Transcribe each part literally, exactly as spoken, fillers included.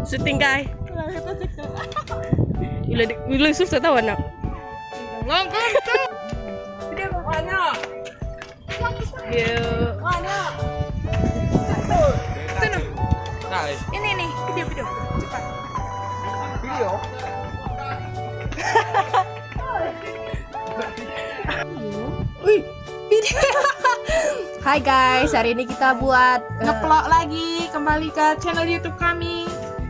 Syuting, guys. Ula, ula susah tahu anak. Video. Tuh, nah. Ini nih, video, video. Cepat. Video. Wih, video. Hai guys, hari ini kita buat, eh, ngeplok lagi, kembali ke channel YouTube kami.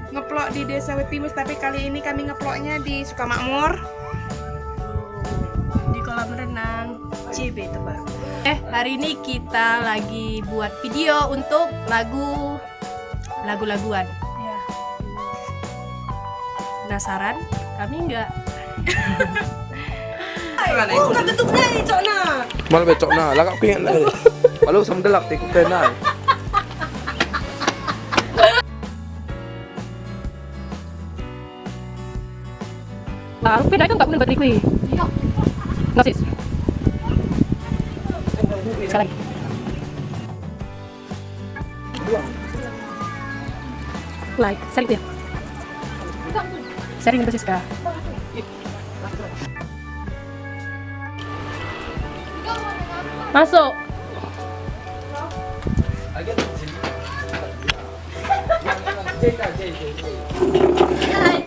Ngeplok di Desa Wetimus, tapi kali ini kami ngeploknya di Sukamakmur. Di kolam renang C B Tebak. Eh, hari ini kita lagi buat video untuk lagu, lagu-laguan. Iya. Penasaran? Kami enggak. Oh, kan tutup deh, cokna. Malah becokna, lah kau kena. Malu sama delap tiku kena. Ah, aku pindah kan nggak bener baterai kui. Iya. Nggak, sis. Sekali lagi. Like, sekali lagi ya. Sering, Siska. Masuk.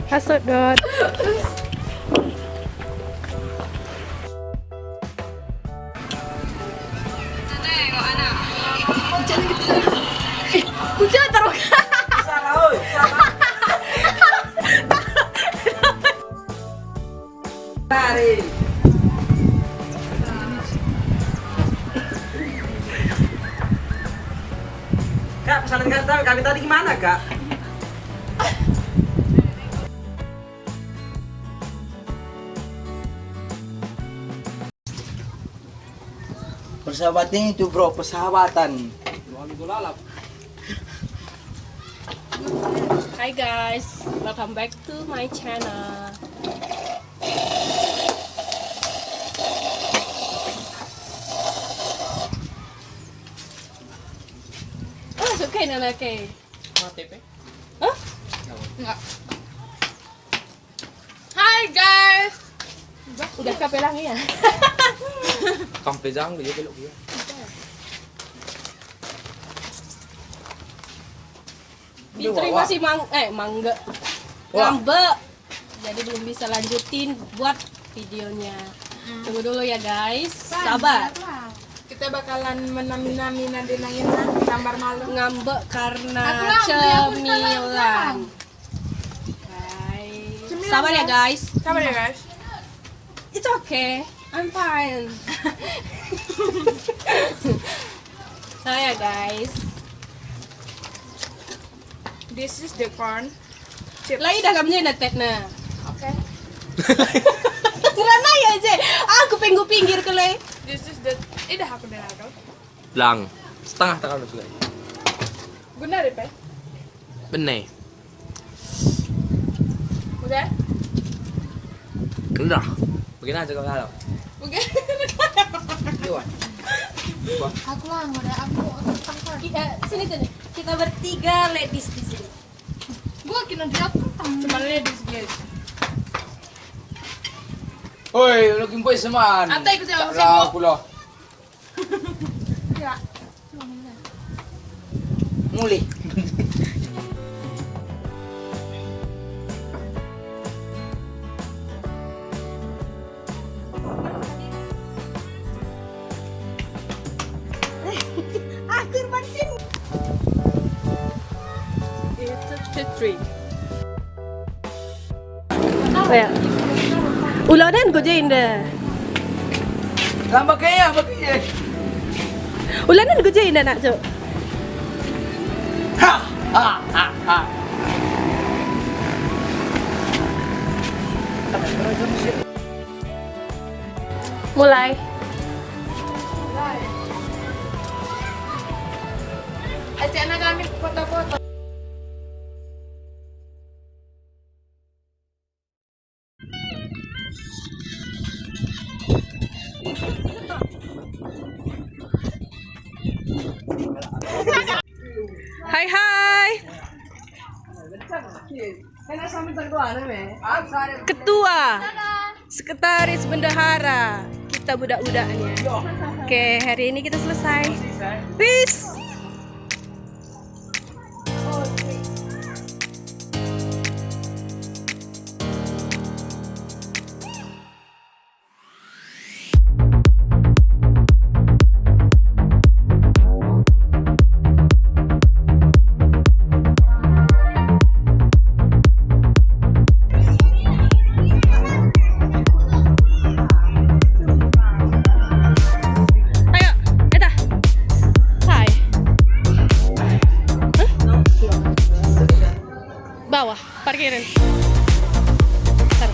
Masuk, Dot. Hujan taruh. Tarik. Kak, pesanan kami, kami tadi gimana, Kak? Persahabatan itu, bro, persahabatan. Hi guys, welcome back to my channel. Ah, suka nana ke? Mati pe? Hah? Enggak. Hai guys. Udah kape lang ya? Kampe jang dia belok dia. Fitri masih mang, eh, mangga. Wah. Ngambek. Jadi belum bisa lanjutin buat videonya. Tunggu dulu ya guys. Sabar. Kita bakalan menami-nami Nadine Nayana, sambar malu. Ngambek karena cemilan. Guys. Sabar ya guys. Sabar ya guys. It's okay, I'm fine. Saya guys. This is the corn. Lai dah kam nyena tetna. Oke. Ngerana ya je. Aku penggu pinggir ke le. This is the, eh, dah aku dengar kau. Lang. Setengah tangan juga. Guna deh, Pe. Bene. Udah? Udah. Begini aja kalau. Oke. Iwan. Aku lah, ada aku, aku tangkap. Kita sini, sini. Kita bertiga ladies di sini. Gua kena dia aku tang. Cuma ladies, guys. Oi, lu kimpoy seman. Ata ikut ya, aku lah. Ya. Mulih. Akhir mancing. It's a trick. Oh ya. Ulanan ku je inda. Lamba kaya apa kaya? Ulanan ku je inda nak cuk. Ha ha ha ha. Mulai. Ajak anak kami foto-foto. Hai, hai. Ketua, sekretaris bendahara kita budak-budaknya. Oke, hari ini kita selesai. Peace. Ayo, eta. Hai. Hah? Bawah, parkirin. Bentar.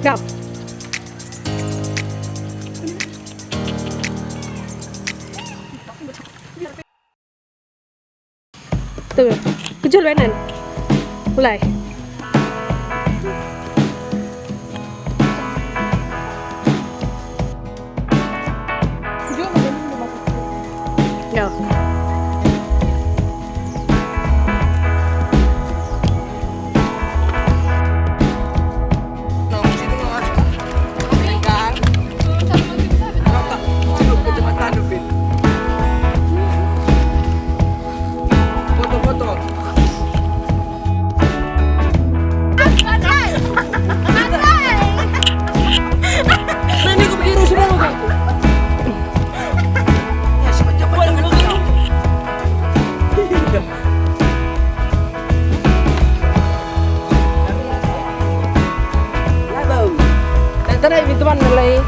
Go. Tuh, kejul banan. Mulai. Yo. Foto, foto. Nah, ini aku biru sudah, aku. Ya, cepat-cepat, jangan lupa. Labo. Tak terai mi teman mulai.